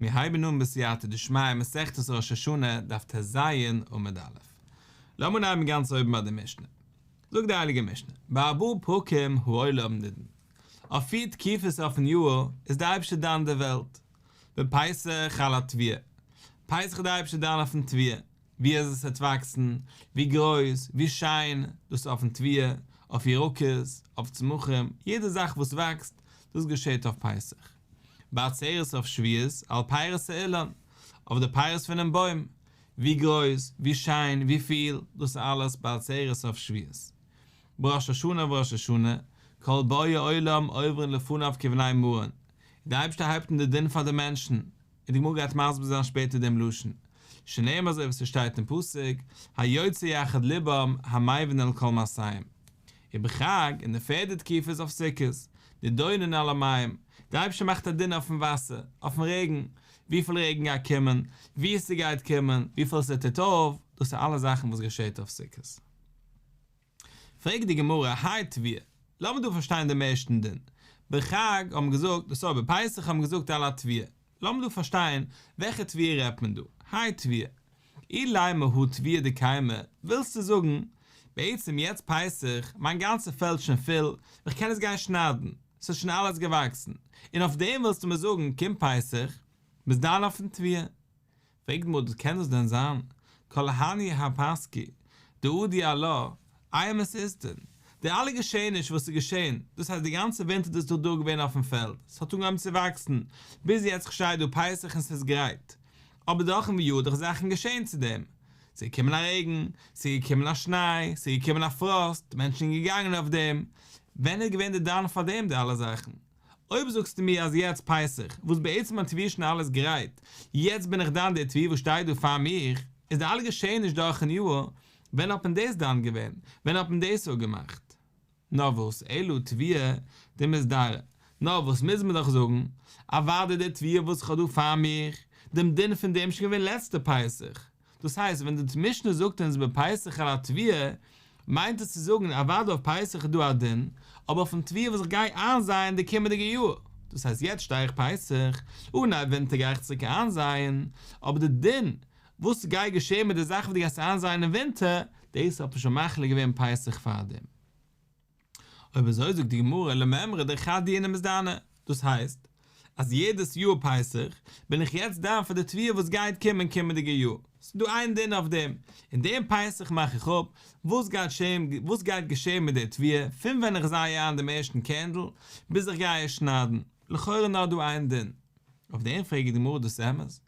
מיר הייבן אן בסייעתא דשמיא מסכת ראש השנה דף טז עמוד א'. לאמיר אנהייבן גאנץ אויבן ביי די משנה. זאגט די הייליגע משנה, בארבעה פרקים העולם נידון. אויף פיר תקופות אויפן יאר איז די אייבערשטער דן די וועלט. בפסח על התבואה. פסח איז די אייבערשטער דן אויפן תבואה. ווי אזוי עס וועט וואקסן, ווי גרויס, ווי שיין, דאס איז אויפן תבואה, אויף ירקות, אויף צמחים, יעדע זאך וואס וואקסט, דאס געשעט אויף פסח. בעצרת אויף שבועות, על פירות האילן, אויף די פירות פונעם בוים, ווי גרויס, ווי שיין, ווי פיל, דאס איז אלעס בעצרת אויף שבועות. בראש השנה אויף ראש השנה, כל באי עולם עוברין לפניו כבני מרון, די אייבערשטער הייבט אן די דין פאר די מענטשן, און די גמרא גייט מסביר זיין שפעטער דעם לשון, שנאמר אזוי ווי ס'שטייט אין פסוק, היוצר יחד לבם המבין אל כל מעשיהם. ובחג, און די פערדע תקופה איז אויף סוכות, נידונין על המים, דער אייבערשטער מאכט א דין אויפן וואסער, אויפן רעגן, וויפיל רעגן גייט קומען, וואו ס'גייט קומען, וויפיל ס'טוט אויף, דאס איז אלע זאכן וואס געשעט אויף סוכות. פרעגט די גמרא, האי תבואה, לאמיר דא פארשטיין דעם ערשטן דין, בחג האט מען געזאגט, סארי, בפסח האט מען געזאגט על התבואה, לאמיר דא פארשטיין, וועלכע תבואה רעדט מען דא, האי תבואה, אילימא הא תבואה דקיימא, ווילסטו זאגן, בעצם יעצט פסח, מיין גאנצע פעלד שוין פול, איך קען עס גיין שניידן, ס'איז שוין אלעס געוואקסן, און אויף דעם ווילסטו מיר זאגן, קומט פסח, מ'איז דן אויפן תבואה. פרעגט די גמרא קען דאס דען זיין? כל הני הרפתקי דעדו עלה, אימת אתדן, די אלע געשעעניש וואס איז געשען, דאס הייסט די גאנצע ווינטער דאס איז דאך דא געווען אויפן פעלד, ס'האט אנגעהויבן צו וואקסן, ביז יעצט כ'שטיי דא פסח און ס'איז גרייט, אבער דורכן יאר דאך זאכן געשען צו דעם, ס'איז געקומען א רעגן, ס'איז געקומען א שניי, ס'איז געקומען א פראסט, מענטשן געגאנגען אויף דעם, ווען איז געווען די דן פאר דעם די אלע זאכן? אויב זאגסטו מיר אז יעצט פסח, וואס בעצם מיין תבואה שוין אלעס גרייט, יעצט בין איך דן די תבואה וואס שטייט דא פאר מיך, איז די אלע געשעעניש דורכן יאר, ווען האט מען דאס דן געווען? ווען האט מען דאס אפגעמאכט? נאר וואס, אלא תבואה דמזדרעא, נאר וואס מוז מען דאך זאגן, אוודאי די תבואה וואס איך האב דא פאר מיך, דעם דין פון דעם שוין געווען לעצטע פסח, דאס הייסט ווען די משנה זאגט אונז בפסח על התבואה, מיינט עס צו זאגן אוודאי אויף פסח איז דא א דין, אבער אויפן תבואה וואס איך גיי איינזייען די קומענדיגע יאר, דאס הייסט יעצט שטיי איך פסח, אנהייב ווינטער גיי איך צוריק איינזייען, אבער די דין וואס גייט געשען מיט די זאך וואס דו גייסט איינזייען אין ווינטער, דאס האט מען שוין מחליט געווען פסח פארדעם. אויב אזוי זאגט די גמרא למימרא דחד דינא מתדנא, דאס הייסט אז יעדעס יאר פסח בין איך יעצט דן פאר די תבואה וואס גייט קומען קומענדיגע יאר, ס'איז דא איין דין אויף דעם, און דעם פסח מאך איך אפ וואס גייט שעהן וואס גייט געשעהן מיט די תבואה פון ווען איך זיי איין דעם ערשטן קערנדל ביז איך גיי עס שניידן, לכאורה נאר דא איין דין. אויף דעם פרעגט די גמרא דאס אמת?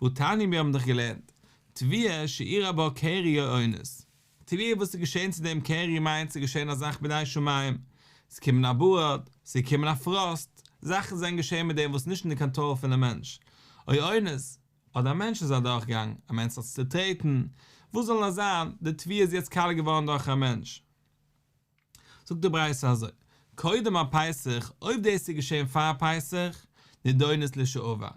והתניא מיר האבן דאך געלערנט תבואה שאירע בה קרי או אונס, תבואה וואס איז געשען צו דעם קרי מיינט ס'איז געשען א זאך בידי שמים, ס'איז געקומען א ברד, ס'איז געקומען א פראסט, זאכן זענען געשען מיט דעם וואס איז נישט אין די קאנטראל פונעם מענטש, או אונס, אדער א מענטש איז אדורכגעגאנגען, א מענטש האט עס צוטרעטן, וואס זאל נאר זיין, די תבואה איז יעצט קאליע געווארן דורך א מענטש. זאגט די ברייתא אזוי, קודם הפסח, אויב דאס איז געשען פאר פסח, נידונות לשעבר.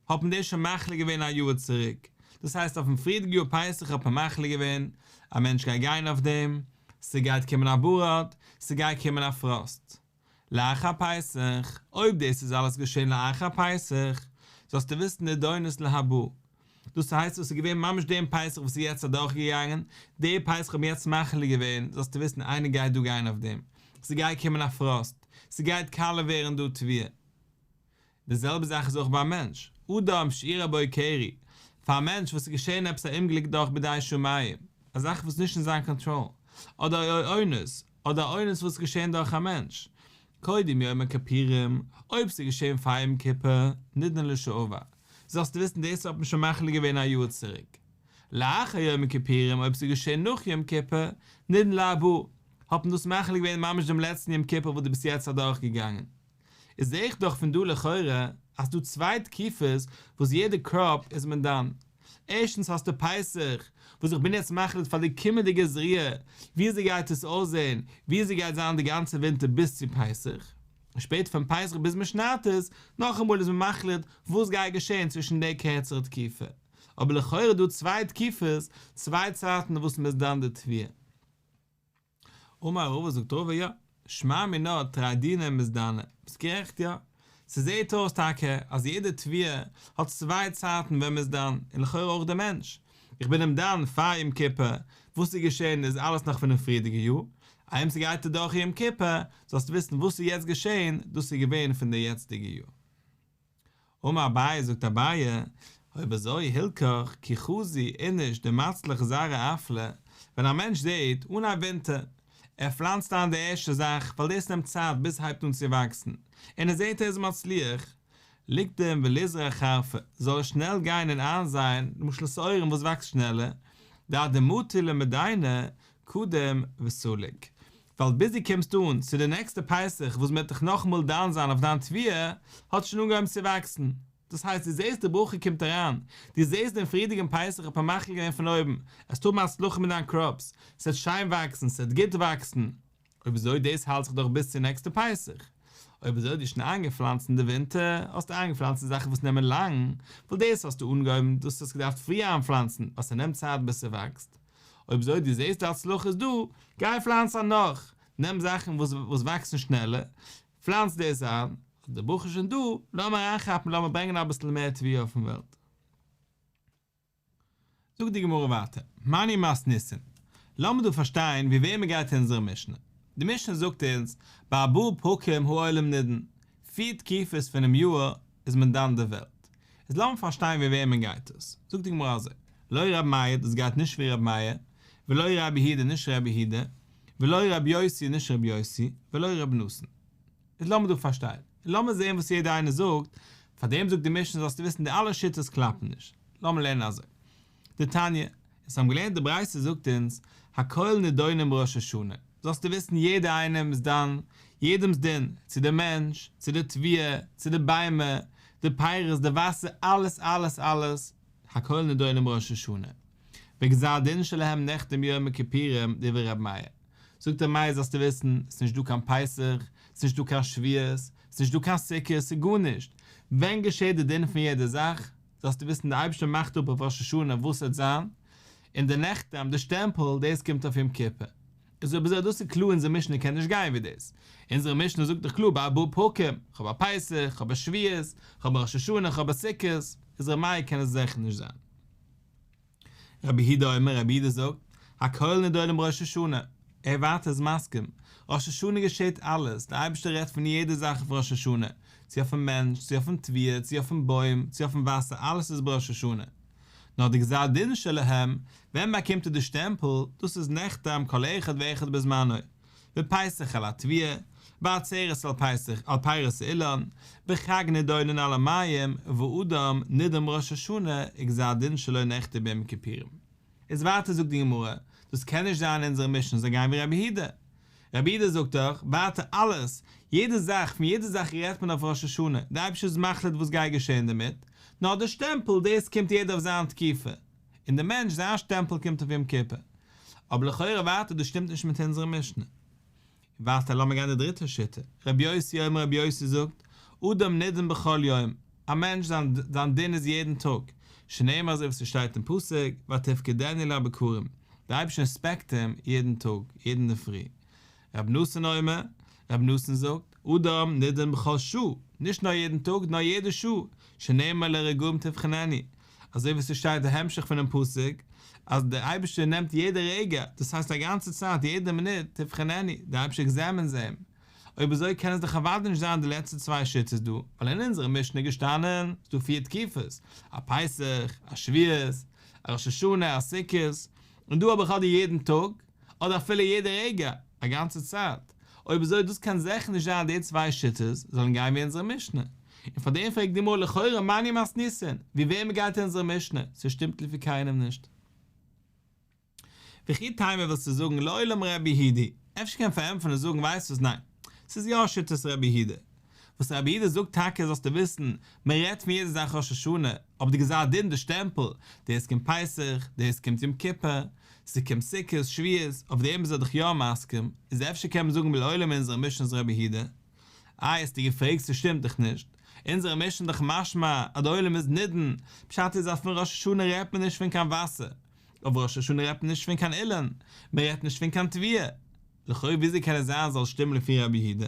האט מען דאס שוין מחליט געווען א יאר צוריק, דאס הייסט אויפן פריערדיגע יאר פסח האט מען מחליט געווען, א מענטש גייט גיין אויף דעם, ס'גייט קומען א ברד, ס'גייט קומען א פראסט. לאחר פסח, אויב דאס איז אלעס געשען לאחר פסח, זאלסטו וויסן נידונות להבא, דאס הייסט וואס איז געווען ממש דעם פסח וואס איז יעצט אדורך געגאנגען, די פסח האט מען יעצט מחליט געווען, זאלסטו וויסן איינער גייט דא גיין אויף דעם, ס'גייט קומען א פראסט, ס'גייט קאליע ווערן דא תבואה. די זעלבע זאך איז אויך ביי א מענטש, אדם שאירע בו קרי, פאר א מענטש וואס איז געשען עפעס א אומגליק דורך בידי שמים, א זאך וואס איז נישט אין זיין קאנטראל, אדער או אונס, אדער א אונס וואס איז געשען דורך א מענטש, קודם יום הכפורים, אויב ס'איז געשען פאר יום כיפור, נידון לשעבר, זאלסטו וויסן דאס האט מען שוין מחליט געווען א יאר צוריק. לאחר יום הכפורים, אויב ס'איז געשען נאך יום כיפור, נידון להבא, האט מען דאס מחליט געווען ממש דעם לעצטן יום כיפור וואס דו ביסט יעצט אדורכגעגאנגען. איז זעה איך דאך פון דא לכאורה אז ס'דא צוויי תקופות וואס יעדע קראפ איז מען דן. ערשטנס האסטו פסח וואס איך בין יעצט מחליט פאר די קומענדיגע זריעה וויאזוי גייט עס אויסזעהן, וויאזוי גייט זיין די גאנצע ווינטער ביז צו פסח, און שפעטער פון פסח ביז מען שניידט עס, נאכאמאל איז מען מחליט וואס גייט געשעהן צווישן די קערצערע תקופה. אבער לכאורה איז דא צוויי תקופות, צוויי צייטן וואס מען איז דן די תבואה. אמר רבא זאגט רבא יא, שמע מינה תרי דיני מתדני, ביסט גערעכט יא. ס'זעהט אויס טאקע אז יעדע תבואה האט צוויי צייטן ווען מ'איז דן, און לכאורה אויך דער מענטש. איך בין אים דן פאר יום כיפור, וואס איז געשעהן איז אלעס נאך פונעם פריערדיגע יאר, איינמאל ס'גייט אדורך יום כיפור, זאלסטו וויסן וואס איז יעצט געשעהן, דאס איז געווען פון די יעצטיגע יאר. אמר אביי, זאגט אביי, אויב אזוי הלכך כי חזי איניש דמצליח זרעיה אפליה, ווען א מענטש זעהט אנהייב ווינטער, ער פלאנצט איין די ערשטע זאך ווייל דאס נעמט צייט ביז ס'הייבט אן צו וואקסן, און ער זעהט ער איז מצליח, ליקדים וליזרע חרפא, זאל ער שנעל גיין און איינזייען, למשל שעורים וואס וואקסט שנעלער, דעד דמטי למדייני קדים וסליק, ווייל ביז דו קומסט אן צו די נעקסטע פסח וואס מ'וועט דיך נאכאמאל דן זיין אויף דיין תבואה, האט שוין אנגעהויבן צו וואקסן. דאס הייסט דו זעסט די ברכה קומט אריין, דו זעסט דעם פריערדיגן פסח האט מען מחליט געווען פון אויבן, עסט האבן הצלחה מיט דיין קראפס, ס'וועט שיין וואקסן, ס'וועט גוט וואקסן. אויב אזוי דאס האלט זיך דאך ביז צו נעקסטע פסח. אויב אזוי האסטו שוין איינגעפלאנצט אין די ווינטער, האסטו איינגעפלאנצט זאכן וואס נעמען לאנג, ווייל דאס האסטו אנגעהויבן, דאס האסטו געדארפט פרי איינפלאנצן, ווייל ס'נעמט צייט ביז ס'וואקסט. אויב אזוי דו זעסט די הצלחה איז דא, גיי פלאנץ איין נאך, נעם זאכן וואס וואס וואקסן שנעלער, פלאנץ דאס איין, אז די ברכה איז שוין דא, לאמיר אריינכאפן, לאמיר ברענגען אביסל מער תבואה אויפן וועלט. זאגט די גמרא ווייטער, מני מתניתין, לאמיר דא פארשטיין ווי וועמען גייט אונזערע משנה, די משנה זאגט אונז, בארבעה פרקים העולם נידון, פיר תקופות פונעם יאר איז מען דן די וועלט. איז לאמיר פארשטיין ווי וועמען גייט עס. זאגט די גמרא אזוי, לא רבי מאיר, דאס גייט נישט ווי רבי מאיר, ולא רבי יהודה נישט רבי יהודה, ולא רבי יוסי נישט רבי יוסי, ולא רבי נתן. איז לאמיר דא פארשטיין, און לאמיר זען וואס יעדער איינער זאגט, פארדעם זאגט די משנה זאלסטו וויסן די אלע שיטות קלאפן נישט. לאמיר לערנען אזוי. דתניא, אונז האבן געלערנט די ברייתא זאגט אונז, הכל נידונים בראש השנה, זאלסטו וויסן יעדער איינעם איז דן, יעדעמס דין, צו די מענטש, צו די תבואה, צו די ביימער, די פירות, די וואסער, אלעס אלעס אלעס, הכל נידונים בראש השנה. וגזר דין שלהם נחתם ביום הכיפורים דברי ר' מאיר. זאגט ר' מאיר זאלסטו וויסן, ס'נישט דא קיין פסח, ס'נישט דא קיין שבועות, ס'נישט דא קיין סוכות, ס'גארנישט. ווען געשעט די דין פון יעדע זאך? זאלסטו וויסן דער אייבערשטער מאכט אפ אויף ראש השנה וואס ס'וועט זיין, און די נחתם, די שטעמפל, דאס קומט אויף יום כיפור. איז אויב אזוי דאס איז קלאר אונזער משנה קען נישט גיין ווי דאס. אונזערע משנה זאגט דאך קלאר בארבעה פרקים, כ'האב א פסח, כ'האב א שבועות, כ'האב א ראש השנה, כ'האב א סוכות, איז ר' מאיר קען עס זיכער נישט זיין. רבי יהודה אומר, רבי יהודה זאגט, הכל נידונים בראש השנה, ער ווייטער איז מסכים, ראש השנה געשעט אלעס, דער אייבערשטער רעדט פון יעדע זאך אויף ראש השנה, צו אויפן מענטש, צו אויפן תבואה, צו אויפן בוים, צו אויפן וואסער, אלעס איז בראש השנה. נאר די גזר דין שלהם, ווען באקומט ער די שטעמפל, דאס איז נחתם כל אחד ואחד בזמנו, בפסח על התבואה, בעצרת על פסח על פירות האילן, בחג נידונין על המים, ואדם נידון בראש השנה וגזר דין שלו נחתם ביום הכיפורים. איז ווייטער זאגט די גמרא, דאס קען נישט זיין אונזערע משנה זאל גיין ווי רבי יהודה. רבי יהודה זאגט דאך ווייטער אלעס, יעדע זאך, פון יעדע זאך רעדט מען אויף ראש השנה, די אייבערשטער איז מחליט וואס גייט געשען דערמיט, נאר די שטעמפל דאס קומט יעדער אויף זיין תקופה, און די מענטש זיין שטעמפל קומט אויף יום כיפור. אבער לכאורה ווייטער דאס שטימט נישט מיט אונזערע משנה. ווייטער לאמיר גיין די דריטע שיטה, רבי יוסי אומר רבי יוסי זאגט, אדם נידון בכל יום, א מענטש זיין זיין דין איז יעדן טאג, שנאמר אזוי ווי ס'שטייט אין פסוק, ותפקדנו לבקרים, די אייבערשטער אינספעקט אים יעדן טאג, יעדן אינדערפרי. רבי נתן אומר, רבי נתן זאגט, אדם נידון בכל שעה, נישט נאר יעדן טאג, נאר יעדע שעה, שנאמר לרגעים תבחנני, אזוי ווי ס'שטייט די המשך פונעם פסוק, אז דער אייבערשטער נעמט יעדע רגע, דאס הייסט א גאנצע צייט, יעדע מינוט, תבחנני, דער אייבערשטער עקזעמינס אים. אויב אזוי קען עס דאך אוודאי נישט זיין די לעצטע צוויי שיטות דא, ווייל אין אונזערע משנה איז געשטאנען, ס'דא פיר תקופות, א פסח, א שבועות, א ראש השנה, א סוכות, און דא האב איך אדער יעדן טאג, אדער אפילו יעדע רגע, א גאנצע צייט. אויב אזוי דאס קען זיכער נישט זיין די צוויי שיטות זאלן גיין ווי אונזערע משנה. און פאר דעם פרעגט די גמרא לכאורה מני מתניתין, ווי וועמען גייט אונזערע משנה? ס'שטימט לפי קיינעם נישט. וכי תימא ווילסטו זאגן לעולם רבי יהודה, אפשר קען פארענטפערן און זאגן ווייסט וואס ניין, ס'איז יא שיטת רבי יהודה. וואס רבי יהודה זאגט טאקע זאלסטו וויסן, מען רעדט פון יעדע זאך ראש השנה, אבער די גזר דין די שטעמפל, דאס קומט פסח, דאס קומט יום כיפור, ס'קומט סוכות, שבועות, אויף דעם איז ער דאך יא מסכים, איז אפשר קען מען זאגן לעולם אונזערע משנה איז רבי יהודה. איי האסטו געפרעגט ס'שטימט דאך נישט, אונזערע משנה איז דאך משמע אז די עולם איז נידון, פשט איז אז פון ראש השנה רעדט מען נישט פון קיין וואסער, אויף ראש השנה רעדט מען נישט פון קיין אילן, מען רעדט נישט פון קיין תבואה. לכאו' וויאזוי קען עס זיין זאל שטימען לפי רבי יהודה?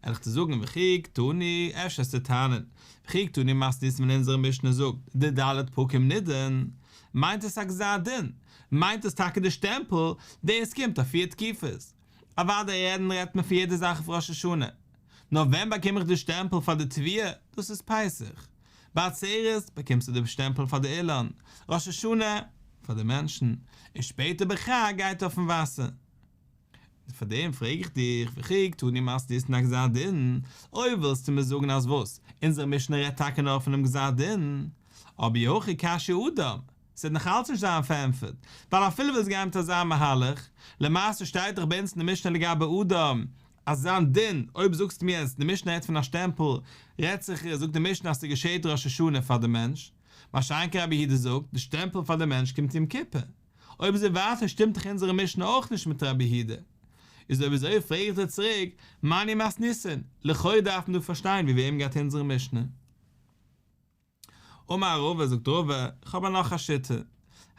וועל איך דיר זאגן וכי קתני, אפשר וועסטו טענה'ן, וכי קתני מתניתין ווען אונזערע משנה זאגט די ד' פרקים נידון, מיינט עס א גזר דין, מיינט עס טאקע די שטעמפל, דאס קומט אויף פיר תקופות. אוודאי רעדן רעדט מען פון יעדע זאך אויף ראש השנה. נאר ווען באקום איך די שטעמפל פאר די תבואה? דאס איז פסח. ביי עצרת באקומסטו די שטעמפל פאר די אילן, ראש השנה פאר די מענטשן, און שפעטער בחג גייט אויפן וואסער. און פאר דעם פרעג איך דיך, וכי קתני מתניתין אגזר דין, אויב ווילסטו מיר זאגן אז וואס, אונזערע משנה רעדט טאקע נאר פונעם גזר דין, אבער אי הכי קשיא אדם, ס'וועט נאך אלץ נישט זיין פארענטפערט, ווייל אפילו ווילסט גיין מיט אזא מהלך, למעשה שטייט דאך ביי אונז אין די משנה לגבי אדם, אז זיין דין, אויב זאגסטו מיר אז די משנה רעדט פון א שטעמפל, רעדט זיך, זאגט די משנה אז ס'געשעהט ראש השנה פאר די מענטש, מה שאין כן רבי יהודה זאגט, די שטעמפל פאר די מענטש קומט יום כיפור. אויב אזוי ווייטער שטימט דאך אונזערע משנה אויך נישט מיט רבי יהודה. איז אויב אזוי פרעג איך דיר צוריק, מני מתניתין, לכאו' דארף מען דא פארשטיין ווי וועם גייט אונזערע משנה. אמר רבא זאגט רבא, איך האב נאך א שיטה,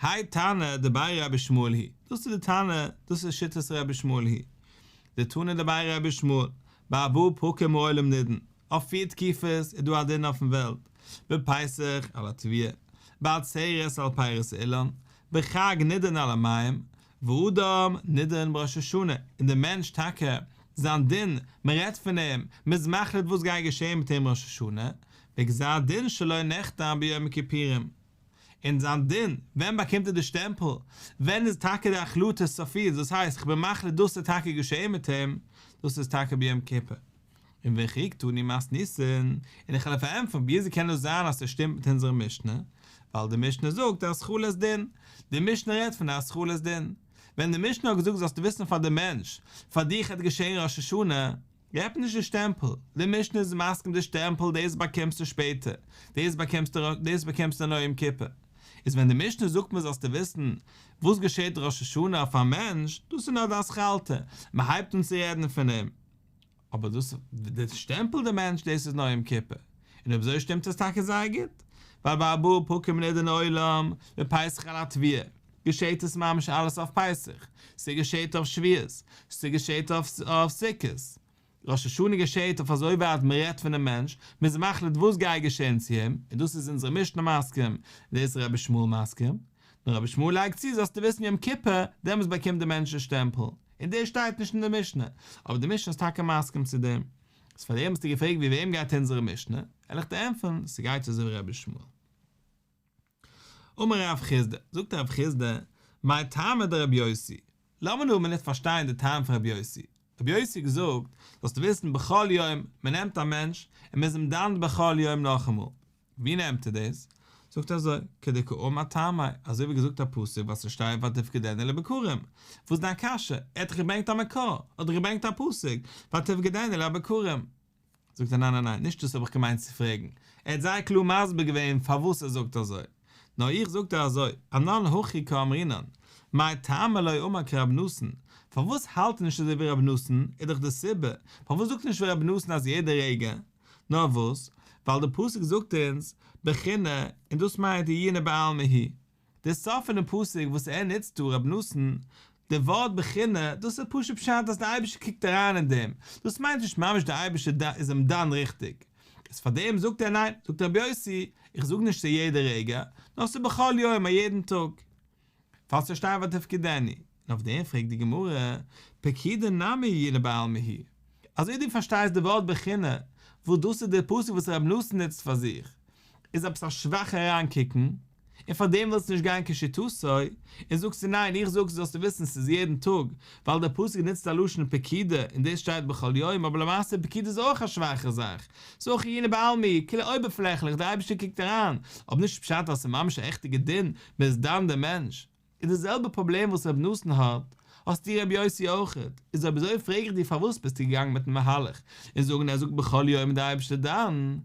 האי תנא דבי רבי ישמעאל היא, דאס איז די תנא, דאס איז שיטת רבי ישמעאל היא, דתנא דבי רבי ישמעאל, בארבעה פרקים העולם נידון, אויף פיר תקופות איז דא א דין אויפן וועלט, בפסח על התבואה, בעצרת על פירות האילן, בחג נידון על המים, ואדם נידון בראש השנה, און דער מענטש טאקע, זיין דין, מען רעדט פון אים, מען איז מחליט וואס גייט געשען מיט אים ראש השנה, וגזר דין שלו נחתם ביום הכיפורים. און זיין דין, ווען באקומט ער די שטעמפל, ווען איז טאקע די החלטה סופית, דאס הייסט איך בין מחליט דאס איז טאקע געשען מיט אים, דאס איז טאקע ביום כיפור. און וכי קתני מתניתין, און איך וועל פארענטפערן וויאזוי קען דאס זיין אז ס'שטימט מיט אונזערע משנה, ווייל די משנה זאגט התחלת דין, די משנה רעדט פון די התחלת דין, ווען די משנה האט געזאגט זאלסטו וויסן פאר די מענטש, פאר דיך העט געשען ראש השנה, געבט נישט די שטעמפל, די משנה איז מסכים די שטעמפל דאס באקומסטו שפעטער, דאס באקומסטו דאס באקומסטו נאר יום כיפור, איז ווען די משנה זאגט מיר זאלסטו וויסן וואס געשעט ראש השנה אויף א מענטש, דאס איז נאר די אתחלתא, מען הייבט אן צו רעדן פון אים. אבער דאס די שטעמפל די מענטש דאס איז נאר יום כיפור, און אויב אזוי שטימט עס טאקע זייער גוט, ווייל בארבעה פרקים נידון העולם בפסח על התבואה, געשעט עס ממש אלעס אויף פסח, ס'געשעט אויף שבועות, ס'געשעט אויף סוכות, ראש השנה געשעט אויף אזוי ווייט מ'רעדט פונעם מענטש, מ'איז מחליט וואס גייט געשען צו אים, און דאס איז אונזערע משנה מסכים, און דאס איז רבי ישמעאל מסכים, נאר רבי ישמעאל לייגט צו זאלסטו וויסן יום כיפור, דעמאלטס באקומט די מענטש די שטעמפל. און דאס שטייט נישט אין די משנה, אבער די משנה איז טאקע מסכים צו דעם. איז פאר דעם האסטו געפרעגט ווי וועם גייט אונזערע משנה, וועל איך דיר ענטפערן, ס'גייט אזוי ווי רבי ישמעאל. אמר רב חסדא, זאגט רב חסדא, מאי טעמא דרבי יוסי, לאמיר נאר א מינוט פארשטיין די טעם פון רבי יוסי, רבי יוסי האט געזאגט, זאלסטו וויסן בכל יום, מען נעמט א מענטש און מען איז אים דן בכל יום נאכאמאל, ווי נעמט ער דאס? זאגט ער אזוי, כדקאמר טעמיה, אזוי ווי געזאגט א פסוק וואס ס'שטייט ותפקדנו לבקרים, וואס איז דיין קשיא? ער האט דאך געברענגט א מקור, ער האט דאך געברענגט א פסוק, ותפקדנו לבקרים. זאגט ער ניין ניין ניין, נישט דאס האב איך געמיינט צו פרעגן, ער האט זייער קלאר מסביר געווען פארוואס ער זאגט אזוי, נאר איך זאגט ער אזוי, אנן הכי קאמרינן, מאי טעמא לא אמר כרבי נתן, פארוואס האלט ער נישט אזוי ווי רבי נתן, איז דאך די סיבה, פארוואס זאגט ער נישט ווי רבי נתן אז יעדע רגע, נאר וואס, ווייל די פסוק זאגט אונז, בחינה, און דאס מיינט עיוני בעלמא הוא. די סוף פונעם פסוק וואס ער נוצט דא, רבי נתן, די ווארט בחינה, דאס איז פשוט פשט אז די אייבערשטער קוקט אריין אין דעם, דאס מיינט נישט ממש די אייבערשטער איז אים דן ריכטיג. איז פאר דעם זאגט ער ניין, זאגט רבי יוסי, איך זאג נישט ס'איז יעדע רגע, נאר ס'איז בכל יום, א יעדן טאג. ווייל ס'שטייט ותפקדנו, און אויף דעם פרעגט די גמרא, פקידה נמי עיוני בעלמא הוא, אזוי דו פארשטייסט די ווארט בחינה, וואס דאס איז די פסוק וואס רבי נתן נוצט פאר זיך, איז עפעס א שוואכע אריינקוקן, און פאר דעם ווילסטו נישט גיין כשיטתו, און זאגסטו ניין איך זאג זאלסטו וויסן ס'איז יעדן טאג, ווייל דער פסוק נוצט א לשון פקידה און דאס שטייט בכל יום, אבער למעשה פקידה איז אויך א שוואכע זאך, ס'איז אויך עיוני בעלמא הוא, כאילו אויבערפלעכליך, דער אייבערשטער קוקט אריין, אבער נישט פשט אז ס'איז ממש א עכטיגע דין, מען איז דן דעם מענטש. איז די זעלבע פראבלעם וואס רבי נתן האט, האסטו רבי יוסי אויכעט, איז אויב אזוי פרעג איך דיר פארוואס ביסטו געגאנגען מיטן מהלך און זאגן ער זאגט בכל יום איז דער אייבערשטער דן,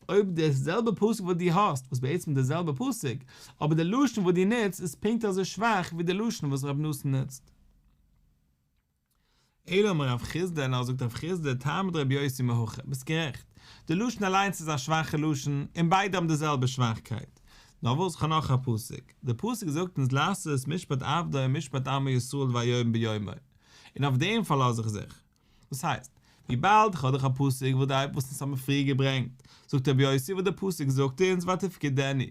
אויב די זעלבע פסוק וואס דו האסט, וואס בעצם איז די זעלבע פסוק, אבער די לשון וואס דו נוצט איז פונקט אזוי שוואך ווי די לשון וואס רבי נתן נוצט. אלא אמר רב חסדא, נאר זאגט רב חסדא, טעמא דרבי יוסי מהכא, ביסט גערעכט, די לשון אליינס איז א שוואכע לשון, און ביידע האבן די זעלבע שוואכקייט. נאר וואס, כ'האב נאך א פסוק, די פסוק זאגט אונז לעשות משפט עבדו ומשפט עמו ישראל דבר יום ביומו, און אויף דעם פארלאז איך זיך. דאס הייסט, וויבאלד איך האב דאך א פסוק וואס די וואס אונז האבן פריער געברענגט, זאגט רבי יוסי וואס דער פסוק זאגט אונז ותפקדנו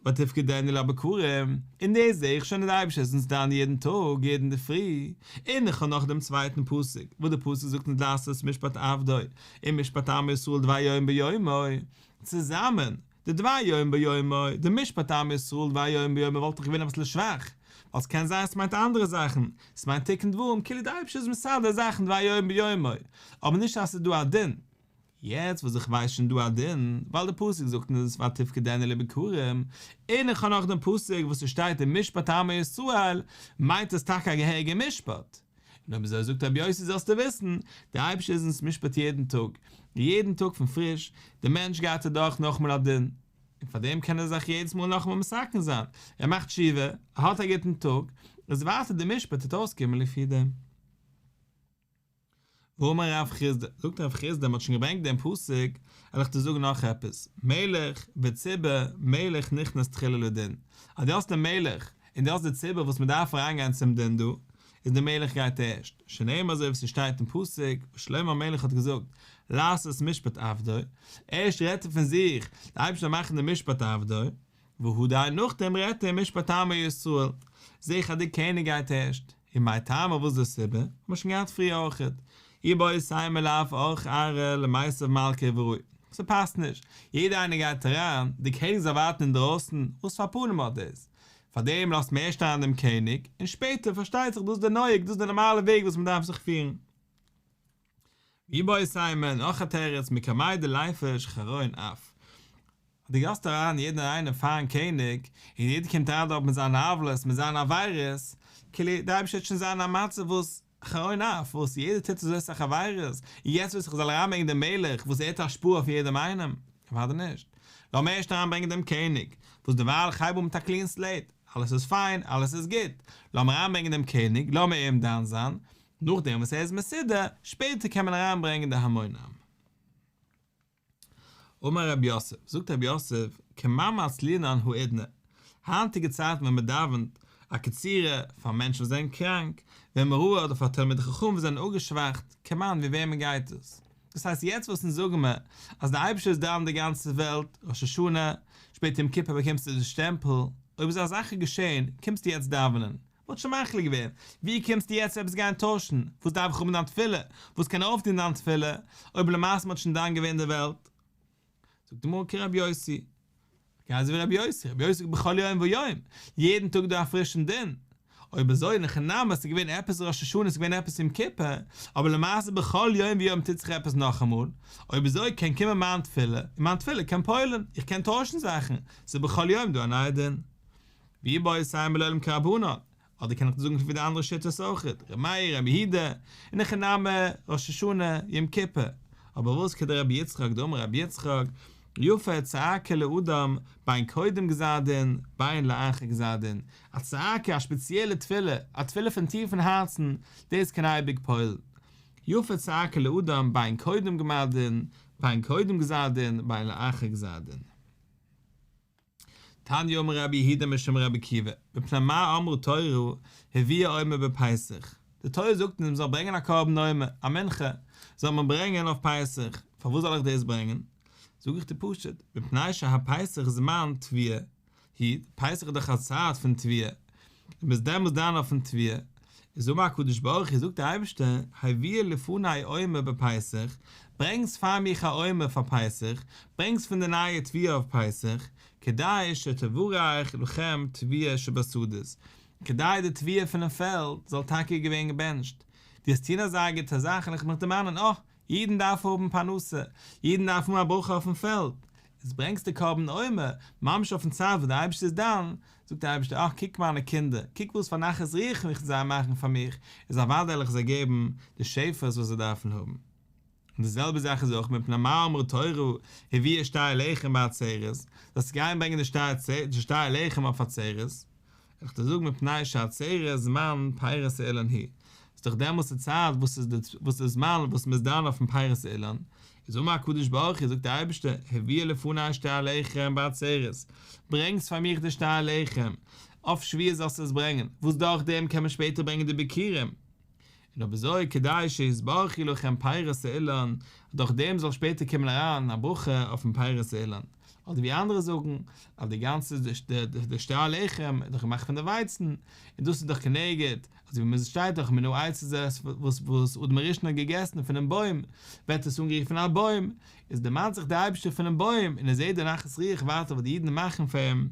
ותפקדנו לבקרים, און דאס זע איך שוין אז די אייבערשטער איז אונז דן יעדן טאג, יעדן אינדערפרי, און איך האב נאך דעם צווייטן פסוק וואס דער פסוק זאגט אונז לעשות משפט עבדו ומשפט עמו ישראל דבר יום ביומו, צוזאמען, די דבר יום ביומו, די משפט עמו ישראל דבר יום ביומו וואלט דאך געווען אביסל שוואך, ווייל ס'קען זיין ס'מיינט אנדערע זאכן, ס'מיינט תיקון דברים, כאילו די אייבערשטער איז מסדר זאכן דבר יום ביומו, אבער נישט אז ס'איז דא א דין. יעצט וואס איך ווייס שוין דא א דין, ווייל די פסוק זאגט אונז ותפקדנו לבקרים, און איך האב נאך דעם פסוק וואס ס'שטייט ומשפט עמו ישראל, מיינט עס טאקע א געהעריגע משפט. און אויב אזוי זאגט רבי יוסי זאלסטו וויסן, דער אייבערשטער איז אונז משפט יעדן טאג, יעדן טאג פון פריש, דער מענטש גייט אדורך נאכאמאל א דין, און פאר דעם קען ער זיך יעדעס מאל נאכאמאל מתקן זיין, ער מאכט תשובה, ער האט א גוטן טאג, איז ווייטער דער משפט וועט אויסקומען לפי דעם. ואמר רב חסדא, זאגט רב חסדא, מען האט שוין געברענגט דעם פסוק, וועל איך דיר זאגן נאך עפעס, מלך וציבור, מלך נכנס תחילה לדין, אז דו האסט דעם מלך, און דו האסט די ציבור וואס מען דארף אריינגיין צום דין דא, איז דער מלך גייט ערשט, שנאמר אזוי ווי ס'שטייט אין פסוק, וואס שלמה המלך האט געזאגט, לעשות משפט עבדו, ערשט רעדט ער פון זיך, דער אייבערשטער זאל מאכן די משפט עבדו, והדר נאכדעם רעדט ער משפט עמו ישראל, זעה איך אז די קעניג גייט ערשט, ומאי טעמא וואס איז די סיבה, האט מען שוין געהאט פריער אויכעט, איבעית אימא לאו אורח ארעא למיתב מלכא אבראי, ס'פאסט נישט, יעדער איינער גייט אריין, די קעניג זאל ווארטן אינדרויסן, וואס פאר פנים האט דאס? פארדעם לאזט מען ערשט אריין דעם קעניג, און שפעטער פארשטייט זיך דאס איז די נוהג, דאס איז די נארמאלע וועג וואס מען דארף זיך פירן. ואיבעית אימא, נאך א תירוץ, מקמי דליפוש חרון אף. אז דו לאזט אריין יעדן איינעם פארן קעניג, און יעדער קומט אריין דארט מיט זיינע עוולות, מיט זיינע עבירות, כאילו דער אייבערשטער וועט שוין זיין אין א מצב וואס חרון אף, וואס יעדער טוט אזוי אסאך עבירות, און יעצט ווילסטו איך זאל אריינברענגען דעם מלך וואס ער האט השפעה אויף יעדעם איינעם? אוודאי נישט. לאמיר ערשט אריינברענגען דעם קעניג, וואס דערווייל איך הייב אן מיט א קלין סלעיט, אלעס איז פיין, אלעס איז גוט, לאמיר אריינברענגען דעם קעניג, לאמיר אים דן זיין, נאכדעם וואס ער איז מסודר, שפעטער קען מען אריינברענגען די המון עם. אמר רב יוסף, זאגט רב יוסף, כמאן מצלינן האידנא, היינטיגע צייטן ווען מען דאווענט א קצירה פאר מענטשן וואס זענען קראנק, ואמהראי אדער פאר תלמידי חכמים וואס זענען אפגעשוואכט, כמאן ווי וועמען גייט עס? דאס הייסט יעצט וואס אונז זאגן מיר אז דער אייבערשטער איז דן די גאנצע וועלט, ראש השנה, שפעטער יום כיפור באקומסטו די שטעמפל, אויב אזא זאך איז געשען, קומסטו יעצט דאווענען, מ'האט שוין מחליט געווען, ווי קומסטו יעצט עפעס גיין טוישן? וואס דארף איך האבן דיין תפילה? וואס קען אויפטון דיין תפילה, אויב למעשה מ'האט שוין דן געווען די וועלט? זאגט די גמרא כרבי יוסי, גיי אזוי ווי רבי יוסי, רבי יוסי זאגט בכל יום ויום, יעדן טאג דא א פרישן דין, אויב אזוי אין הכי נמי ס'איז געווען עפעס ראש השנה ס'איז געווען עפעס יום כיפור, אבער למעשה בכל יום ויום טוט זיך עפעס נאכאמאל, אויב אזוי קען קומען מיין תפילה, און מיין תפילה קען פועל'ן, איך קען טוישן זאכן, ס'איז בכל יום דא א נייע דין. ואיבעית אימא לעולם כרבנן, אדער קען איך זאגן ווי די אנדערע שיטות אויכעט, ר' מאיר, רבי יהודה, אין הכי נמי, ראש השנה, יום כיפור, אבער וואס כדרבי יצחק דאמר רבי יצחק, יפה צעקה לאדם בין קודם גזר דין בין לאחר גזר דין, א צעקה, א שפעציעלע תפילה, א תפילה פון טיפן הארצן, דאס קען אייביג פועל'ן. יפה צעקה לאדם בין קודם גמר דין, בין קודם גזר דין, בין לאחר גזר דין. תניא אמר רבי יהודה משום רבי עקיבא, מפני מה אמרה תורה, הביאו עומר בפסח, די תורה זאגט אונז מען זאל ברענגען א קרבן עומר, א מנחה, זאל מען ברענגען אויף פסח, פארוואס זאל איך דאס ברענגען? זאג איך דיר פשוט, מפני שהפסח זמן תבואה הוא, פסח איז דאך א צייט פון תבואה, און מ'איז דעמאלס דן אויפן תבואה, איז אמר הקדוש ברוך הוא, זאגט דער אייבערשטער, הביאו לפני עומר בפסח, ברענגטס פאר מיך א עומר פאר פסח, ברענגטס פון די נייע תבואה אויף פסח, כדי שתברך לכם תבואה שבשדות, כדי די תבואה פונעם פעלד זאל טאקע געווערן געבענטשט, דו וועסט טון אזא גוטע זאך וועל איך מיך דערמאנען, אה, אידן דארפן האבן פרנסה, אידן דארפן האבן א ברכה אויפן פעלד, איז ברענגסט די קרבן עומר, ממש אויפן צייט וואס דער אייבערשטער איז דן, זאגט דער אייבערשטער, אך, קוק מיינע קינדער, קוק וואס פאר נחת רוח איך זיי מאכן פאר מיך, איז אוודאי וועל איך זיי געבן די שפע וואס זיי דארפן האבן. און די זעלבע זאך איז אויך מפני מה אמרה תורה, הביאו שתי הלחם בעצרת, זאלסט גיין ברענגען די שתי הלחם אויף עצרת, איך דיר זאגן מפני שעצרת זמן פירות האילן הוא, ס'איז דאך דעמאלטס די צייט וואס איז די וואס איז זמן וואס מ'איז דן אויפן פירות האילן, איז אמר הקדוש ברוך הוא זאגט דער אייבערשטער הביאו לפני שתי הלחם בעצרת, ברענגטס פאר מיך די שתי הלחם, אויף שבועות זאלסטו עס ברענגען, וואס דורך דעם קען מען שפעטער ברענגען די ביכורים. און אויב אזוי כדי שיתברכו לכם פירות האילן, דורך דעם זאל שפעטער קומען אריין א ברכה אויפן פירות האילן, אדער ווי אנדערע זאגן אז די גאנצע די שתי הלחם איז דאך געמאכט פון די ווייצן, און דאס איז דאך כנגד, אזוי ווי ס'שטייט דאך מן העץ הזה וואס וואס אדם הראשון האט געגעסן פונעם בוים, ווערט עס אנגערופן א בוים, איז דערמאנט זיך דער אייבערשטער פונעם בוים און ער זעט די נחת רוח ווייטער וואס די אידן מאכן פאר אים,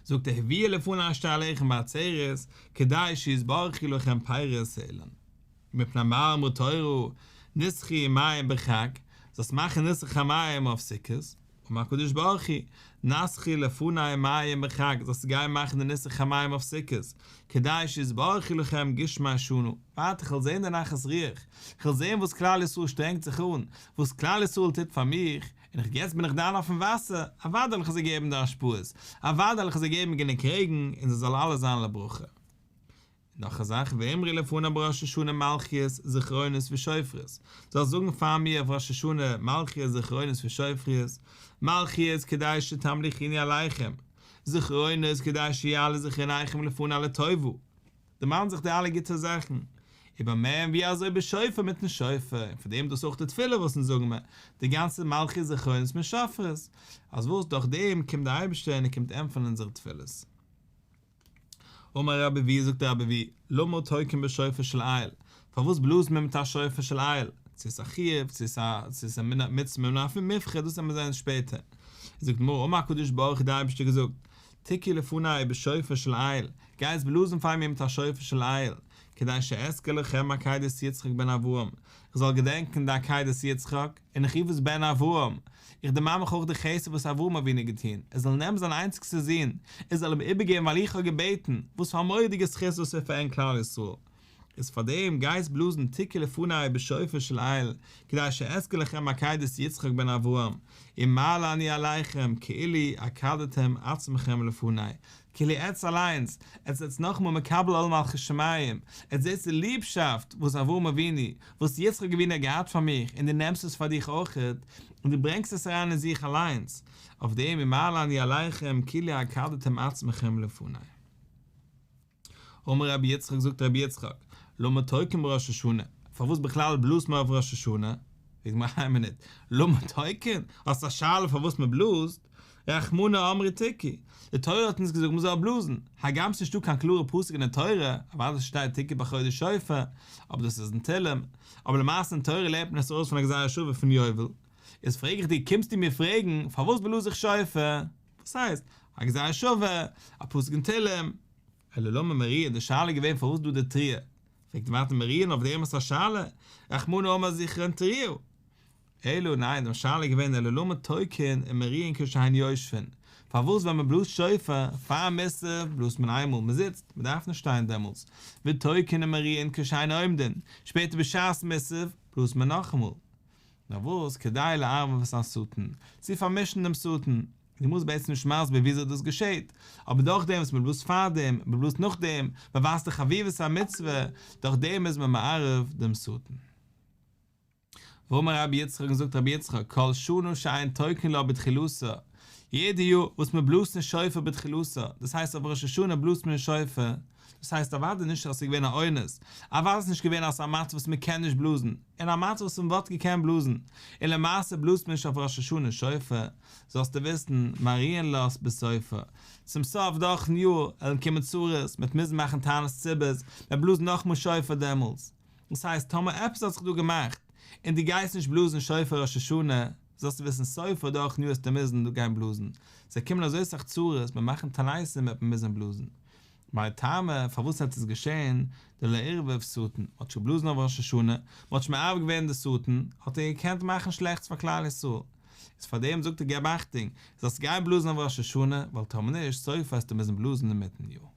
זאגט ער הביאו לפני שתי הלחם בעצרת כדי שיתברכו לכם פירות האילן. מפני מה אמרה תורה נסכו מים בחג, זאלסט מאכן ניסוך המים אויף סוכות, אמר הקדוש ברוך הוא, נסכו לפני מים בחג, זאלסטו גיין מאכן די ניסוך המים אויף סוכות, כדי שיתברכו לכם גשמי שנה, ווארט איך וועל זען די נחת רוח, איך וועל זען וואס כלל ישראל שטרענגט זיך אן, וואס כלל ישראל טוט פאר מיך, און איך יעצט בין איך דן אויפן וואסער, אוודאי וועל איך זיי געבן די השפעות, אוודאי וועל איך זיי געבן גענוג רעגן, און זיי זאל אלעס זיין לברכה. נאך א זאך, ואמרו לפני בראש השנה מלכיות, זכרונות ושופרות, זאלסט זאגן פאר מיר אויף ראש השנה מלכיות, זכרונות ושופרות, מלכיות כדי שתמליכוני עליכם, זכרונות כדי שיעלה זכרוניכם לפני לטובה, דערמאן זיך די אלע גוטע זאכן, ובמה און ווי אזוי בשופר מיטן שופר, און פון דעם דאס אויך די תפילה וואס אונז זאגן מיר, די גאנצע מלכיות זכרונות מיט שופרות, אז וואס דורך דעם קומט דער אייבערשטער און ער קומט ענטפערן אונזערע תפילות. אמר רבי אבהו זאגט רבי אבהו, למה תוקעין בשופר של איל, פארוואס בלאזט מען מיט א שופר של איל, צו עס איז א חיוב, צו עס איז א מצוה מן המובחר, דאס וועלן מיר זען שפעטער. זאגט די גמרא, אמר הקדוש ברוך הוא דער אייבערשטער געזאגט, תקעו לפני בשופר של איל, גייטס בלאזן פאר מיר מיט א שופר של איל, כדי שאזכור לכם עקידת יצחק בן אברהם, איך זאל געדענקען די עקידת יצחק, און איך רוף עס בן אברהם, איך דערמאן מיך אויך די חסד וואס אברהם אבינו האט געטון, ער זאל נעמען זיין איינציגסטע זון, ער זאל אים איבערגעבן ווייל איך האב געבעטן, וואס פאר א מורא'דיגע זכות דאס איז פאר ענק כלל ישראל. איז פאר דעם גייטס בלאזן תקעו לפני בשופר של איל, כדי שאזכור לכם עקידת יצחק בן אברהם, ומעלה אני עליכם כאילו עקדתם עצמכם לפני, כאילו עטץ אליינס, עטץ זעטס נאכאמאל מקבל עול מלכות שמים, עטץ זעטס די ליבשאפט וואס אברהם אבינו, וואס יצחק אבינו האט געהאט פאר מיך, און דו נעמסט עס פאר דיך אויכעט, און דו ברענגסט עס אריין אין זיך אליינס, אויף דעם ומעלה אני עליכם כאילו עקדתם עצמכם לפני. אמר רבי יצחק זאגט רבי יצחק, למה תוקעין בראש השנה, פארוואס בכלל בלאזט מען אויף ראש השנה? זאגט די גמרא איין מינוט, למה תוקעין? האסט א שאלה פארוואס מען בלאזט? רחמנא אמרי תקעו, די תורה האט אונז געזאגט מען זאל בלאזן, הגם ס'נישטא קיין קלארע פסוק אין די תורה, אוודאי ס'שטייט תקעו בחודש שופר, אבער דאס איז אין תהלים, אבער למעשה אין תורה לערנט מען עס ארויס פון א גזירה שווה פון יובל, איז פרעג איך דיר קומסטו מיר פרעגן פארוואס בלאז איך שופר? וואס הייסט? א גזירה שווה? א פסוק אין תהלים? אלא למה מריעין, די שאלה איז געווען פארוואס דא די תרועה? פרעגט ווייטער מריעין אויף דעם האסט א שאלה? רחמנא אמר זכרון תרועה. אלא ניין, די שאלה איז געווען אלא למה תוקעין ומריעין כשהן יושבין, פארוואס ווען מען בלאזט שופר פאר מוסף בלאזט מען איינמאל מען זיצט, מען דארף נישט שטיין דעמאלטס, ותוקעין ומריעין כשהן עומדין, שפעטער בשעת מוסף בלאזט מען נאכאמאל. נאר וואס כדי לערבב את השטן, צו פארמישן דעם שטן, די גמרא איז בעצם נישט מסביר וויאזוי דאס געשעהט, אבער דורך דעם וואס מען בלאזט פארדעם, מען בלאזט נאכדעם, מען ווייזט די חביבות המצוה, דורך דעם איז מען מערב דעם שטן. ואמר רבי יצחק און זאגט רבי יצחק, כל שנה שאין תוקעין לה בתחילתה, יעדע יאר וואס מען בלאזט נישט שופר בתחילתה, דאס הייסט אויף ראש השנה בלאזט מען נישט שופר, דאס הייסט אוודאי נישט אז ס'איז געווען א אונס, אוודאי איז נישט געווען אז ס'איז א מצב וואס מ'קען נישט בלאזן, אין א מצב וואס מ'וואלט געקענט בלאזן, און למעשה בלאזט מען נישט אויף ראש השנה שופר, זאלסטו וויסן, מריעין לה בסופה, צום סוף דורכ'ן יאר עלן קומען צרות, מ'וועט מוזן מאכן תענית ציבור'ס, מ'וועט בלאזן נאכאמאל שופר דעמאלטס. דאס הייסט טאמער עפעס האט זיך דא געמאכט, און דו גייסט נישט בלאזן שופר ראש השנה, זאלסטו וויסן סופה דורכ'ן יאר וועסטו מוזן דא גיין בלאזן, ס'וועט קומען אזוי סאך צרות, מ'וועט מאכן תעניתים וועט מען מוזן בלאזן. מאי טעמא, פארוואס האט עס געשען, דלא עירבב שטן, מען האט נישט געבלאזן אויף ראש השנה, מען האט נישט מערב געווען די שטן, האט ער געקענט מאכן שלעכטס פאר כלל ישראל, איז פאר דעם זאגט ער געב אכטונג, זאלסט גיין בלאזן אויף ראש השנה, ווייל טאמער נישט, סופה וועסטו מוזן בלאזן אינמיטן יאר.